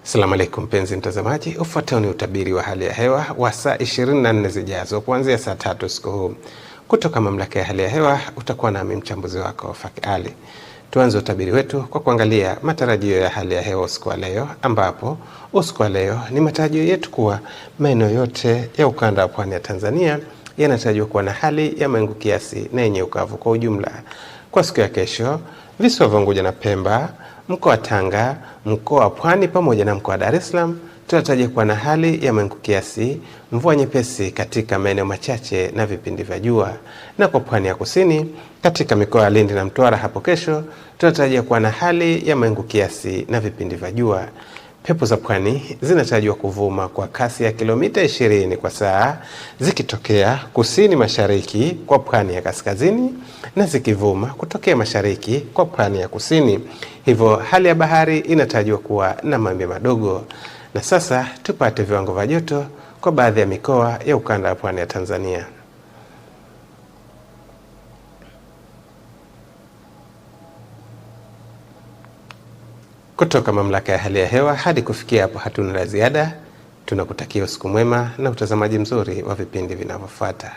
Asalamu alaikum mpenzi mtazamaji, ufuatao ni utabiri wa hali ya hewa wa saa 24 zijazo kuanzia saa 3 usiku huu kutoka mamlaka ya hali ya hewa. Utakuwa nami mchambuzi wako Faki Ali. Tuanze utabiri wetu kwa kuangalia matarajio ya hali ya hewa usiku wa leo, ambapo usiku wa leo ni matarajio yetu kuwa maeneo yote ya ukanda wa pwani ya Tanzania yanatarajiwa kuwa na hali ya mawingu kiasi na yenye ukavu kwa ujumla. Kwa siku ya kesho, visiwa vya Unguja na Pemba, mkoa wa Tanga, mkoa wa Pwani pamoja na mkoa wa Dar es Salaam tunatarajia kuwa na hali ya mawingu kiasi, mvua nyepesi katika maeneo machache na vipindi vya jua. Na kwa pwani ya kusini, katika mikoa ya Lindi na Mtwara hapo kesho tunatarajia kuwa na hali ya mawingu kiasi na vipindi vya jua. Pepo za pwani zinatarajiwa kuvuma kwa kasi ya kilomita 20 kwa saa zikitokea kusini mashariki kwa pwani ya kaskazini na zikivuma kutokea mashariki kwa pwani ya kusini. Hivyo hali ya bahari inatarajiwa kuwa na mawimbi madogo. Na sasa tupate viwango vya joto kwa baadhi ya mikoa ya ukanda wa pwani ya Tanzania. Kutoka mamlaka ya hali ya hewa hadi kufikia hapo, hatuna la ziada. Tunakutakia usiku mwema na utazamaji mzuri wa vipindi vinavyofuata.